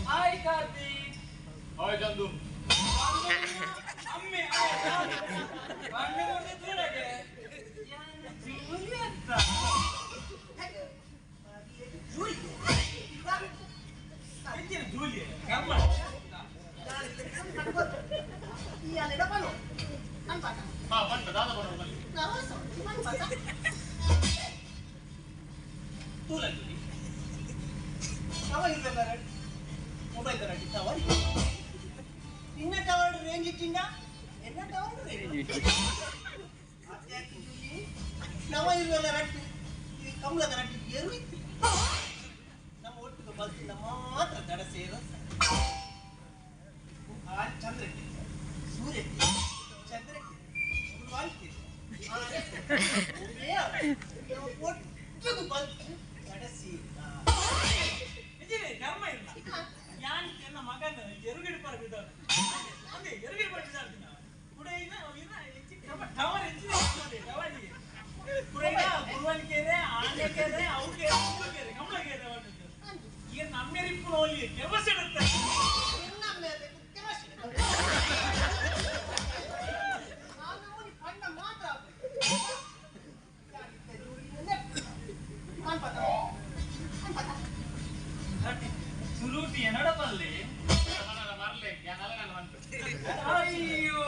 Hi Karthik. Hi Chandu. ಅಮ್ಮೆ ಅಣ್ಣೆ ಕೊಡ್ತಿದ್ರಗೆ ಜೂಲಿಯತ್ತ Julia ಕರ್ಮ ಹಾ ಬಂದ ದಾದ ಬರೋ ತೂಲ ಜೂಲಿ ಮೊಬೈಲ್ ಟವರ್ ಇನ್ನ ಟವರ್ ರೇಂಜ್ ಇಟ್ಟಿಂದ ಎನ್ನ ಟವರ್ ರೇಂಜ್ ನವ ಇರುವಲ್ಲ ರಟ್ಟಿ ಈ ಕಮಲದ ರಟ್ಟಿ ಏರು ಇತ್ತು ನಮ್ಮ ಒಟ್ಟಿಗೆ ಬಲ್ತಿಂದ ಮಾತ್ರ ದಡ ಸೇರೋ ಆ ಚಂದ್ರಕ್ಕೆ ಸೂರ್ಯಕ್ಕೆ ಚಂದ್ರಕ್ಕೆ ಒಟ್ಟಿಗೆ ಬಲ್ತು ದಡ ಸೇರ ಕರ್ಮ ಇಲ್ಲ ಯಾನ್ ಎನ್ನ ಮಗನ ಎರುಗಿಡ್ಪಾರ ಬಿದ್ದಾನೆ ಅಂದೆ ಎರುಗಿಡ್ಪಾರ ಬಿದ್ದಾಡ್ತೀನಿ ಕುಡೆಯಿನ ಇನ್ನ ಹೆಚ್ಚಿ ಕ್ರಮ ಟವರ್ ಹೆಚ್ಚಿನ ಟವರ್ ಕುಡೆಯಿನ ಗುರುವನ್ ಕೇರೆ ಆನೆ ಕೇರೆ ಅವು ಕೇರೆ ಉಂಡು ಕೇರೆ ಕಮಲ ಕೇರೆ ಬಂದಿದ್ದು ಈಗ ನಮ್ಮೆರಿಪ್ಪು ಹೋಲಿ ಕೆಲಸ ಇಡುತ್ತೆ ಸುರೂಟಿ ಎನ್ನಡಪಲ್ಲಿ ಮರಲೆ ಅಯ್ಯೋ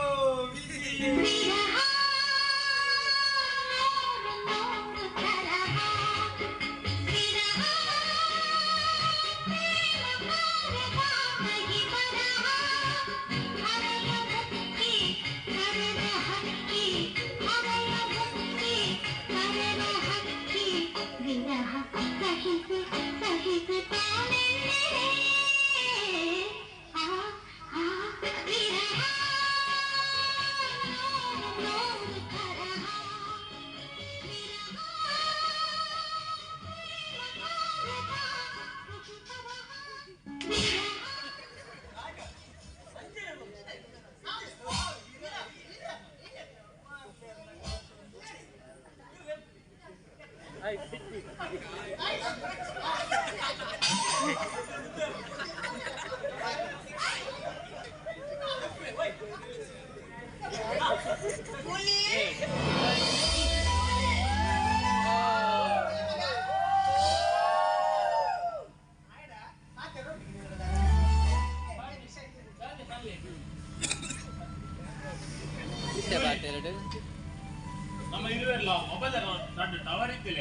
ನಮ್ಮ ಇರುವೆಲ್ಲ ಮೊಬೈಲ್ ದೊಡ್ಡ ಟವರ್ ಇತ್ತಿಲ್ಲ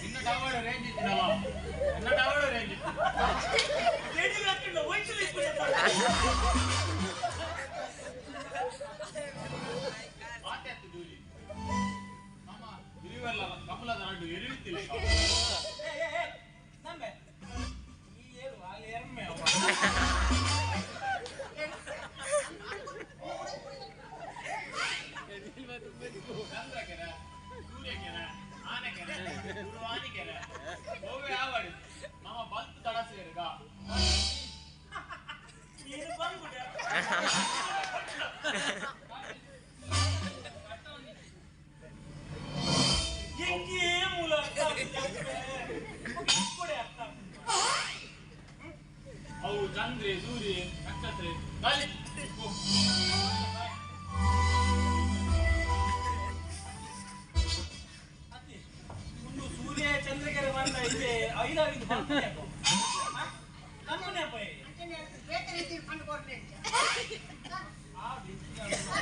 ಇನ್ನ ಟವರ್ ರೇಂಜ್ ಇತ್ತಿನಲ್ಲ ಇನ್ನ ಟವರ್ ರೇಂಜ್ ಇತ್ತು ಮಾತಾಡ್ತು ಜೂಲಿ ನಮ್ಮ ಇರುವೆಲ್ಲ ಕಮಲದ ನಡು ಎರಿಯುತ್ತಿಲ್ಲ. ನಂಬೆ ಈ ಏರು ಅಲ್ಲಿ ಎಮ್ಮೆ ಚಂದ್ರಕೆರೆ ಸೂರ್ಯಕೆರೆ ಆನೆಕೆರೆ ಗುರುವಾನಿಕೆರೆ ಹೋಗಿ ಯಾವಡಿ ನಮ್ಮ ಬಲ್ತ್ ದಡ ಸೇರಿಗ ನೀನು ಬಂದ್ಬಿಟ್ಟೆ. ಎಂಕೇ ಮೂಲ ಅರ್ಥ ಆಗ್ತಿದೆ. ಕೊಡೆ ಅರ್ಥ ಆಗ್ತಿದೆ. ಅವು ಚಂದ್ರೆ ಸೂರ್ಯ ನಕ್ಷತ್ರ ಗಾಳಿ. ಅತ್ತಿ, ಒಂದು ಸೂರ್ಯ ಚಂದ್ರಗೆರೆ ಬಂದ ಇದೆ ಐದಾರು ಇದು ಬಂದ.